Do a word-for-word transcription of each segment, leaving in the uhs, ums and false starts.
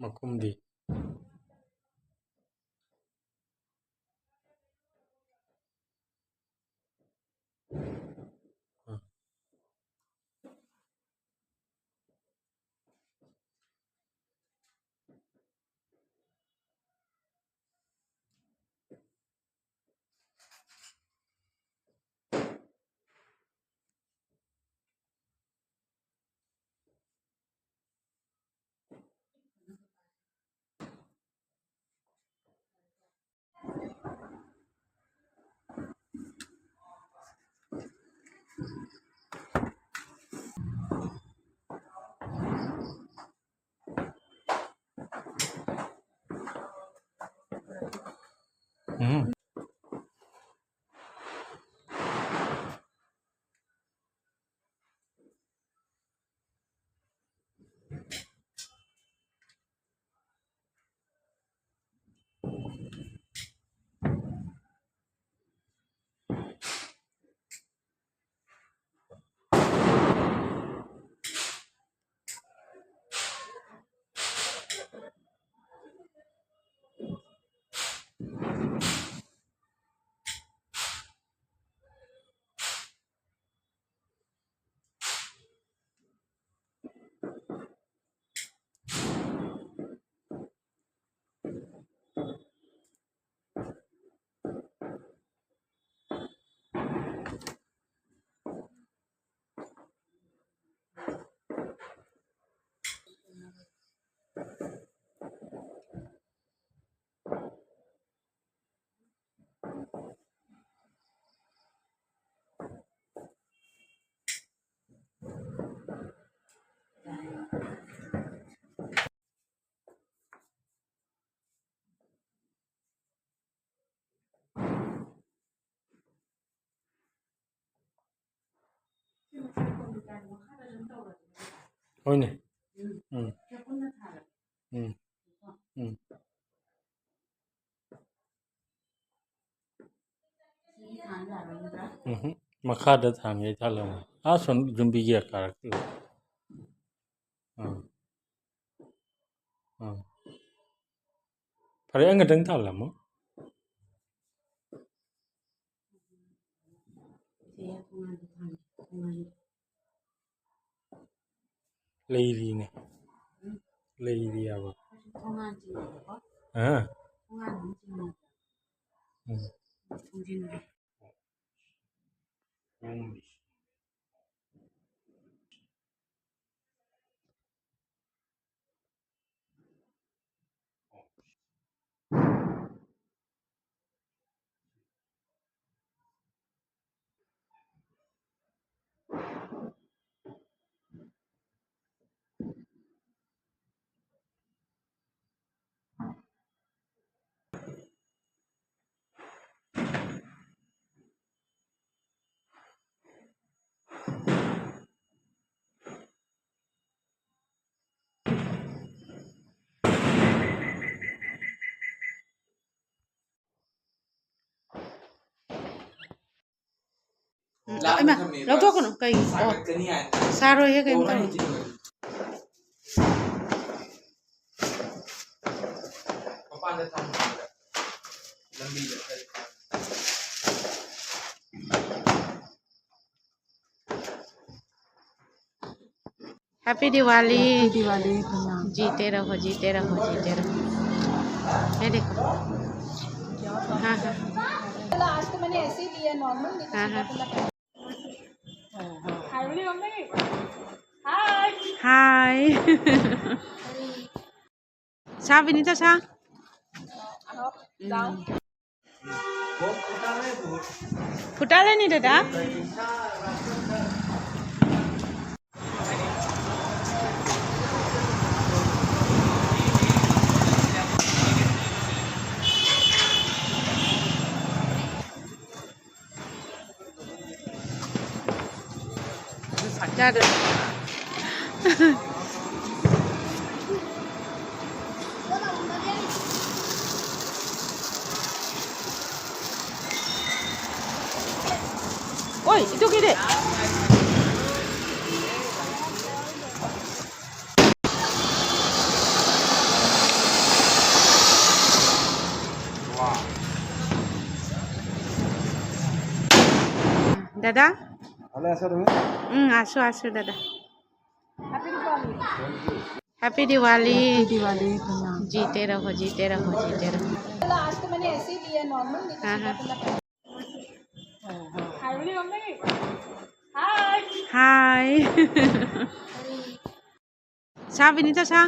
ꯃꯈꯨꯝꯗꯤ꯫ ꯎꯝ꯫ ꯍꯣꯏꯅꯦ꯫ ꯎꯝ꯫ ꯎꯝ꯫ ꯎꯝꯍꯨꯝ꯫ ꯃꯈꯥꯗ ꯊꯥꯡꯉꯩ ꯊꯥꯜꯂꯝꯃꯣ꯫ ꯑꯥ ꯁꯣꯝ ꯌꯨꯝꯕꯤꯒꯤ ꯀꯥꯔꯛꯇꯨ꯫ ꯑꯥ꯫ ꯑꯥ꯫ ꯐꯔꯦ, ꯑꯩ ꯈꯛꯇꯪ ꯊꯥꯜꯂꯝꯃꯣ꯫ ꯂꯩꯔꯤꯅꯦ꯫ ꯂꯩꯔꯤ ꯍꯥꯏꯕ꯫ ꯑꯥ꯫ ꯎꯝ꯫ ꯎꯝ, ꯂꯥꯞꯅ ꯏꯃꯥ, ꯊꯝꯃꯦꯕ꯫ ꯂꯧꯊꯣꯛꯀꯅꯨ꯫ ꯀꯩꯒꯤ? ꯑꯣ꯫ ꯁꯥꯒꯠꯀꯅꯤ ꯍꯥꯏꯅ꯫ ꯁꯥꯔꯣꯏꯍꯦ, ꯀꯩꯝ ꯑꯣ, ꯇꯧꯔꯣꯏ꯫ ꯍꯥꯏꯗꯤ ꯃꯄꯥꯟꯗ ꯊꯝꯃꯒ ꯂꯝꯕꯤꯗ ꯈꯔ Happy Diwali. Happy Diwali, प्रणाम। जीते रहो, जीते रहो, जीते रहो। ये देखो। हाँ, हाँ। आज तो मैंने ऐसे ही लिया, नॉर्मल, लेकिन हाँ, हाँ। हाय। सा, विनीता सा। ꯎꯝ꯫ फुटाले नहीं दादा। ꯆꯥꯗ꯭ꯔꯦ꯫ ꯑꯣꯏ, ꯏꯇꯨ ꯀꯤꯗꯦ꯫ দাদা। ভালে আছা তুমি? উম, আছো, আছো দাদা। Happy Diwali। Happy Diwali। Diwali। जीते रहो, जीते रहो, जीते रहो। आज तो मैंने ऐसे ही लिया, normal, लेकिन हाँ, हाँ। हाय। सा, विनीता सा।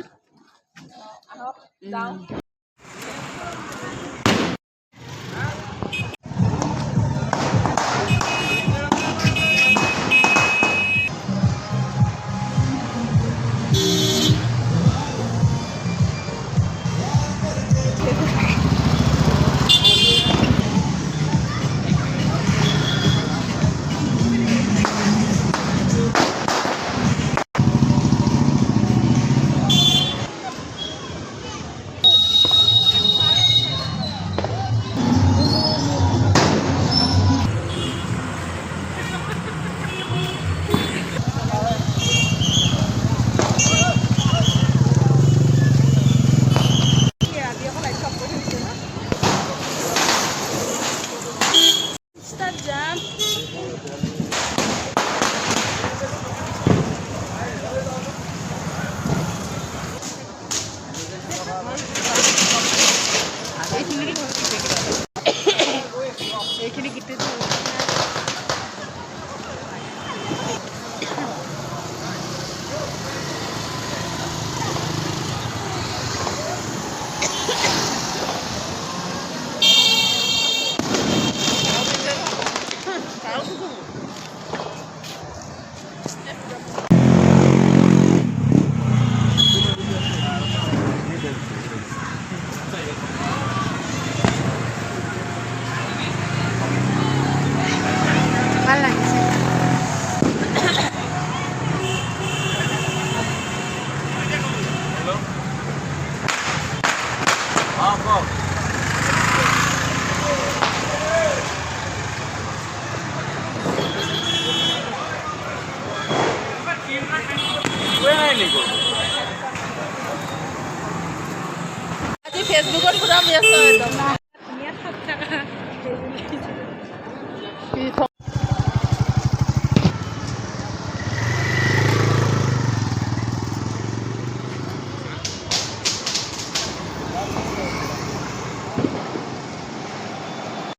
আজি Facebookত পুৰা ব্যস্ত একদম।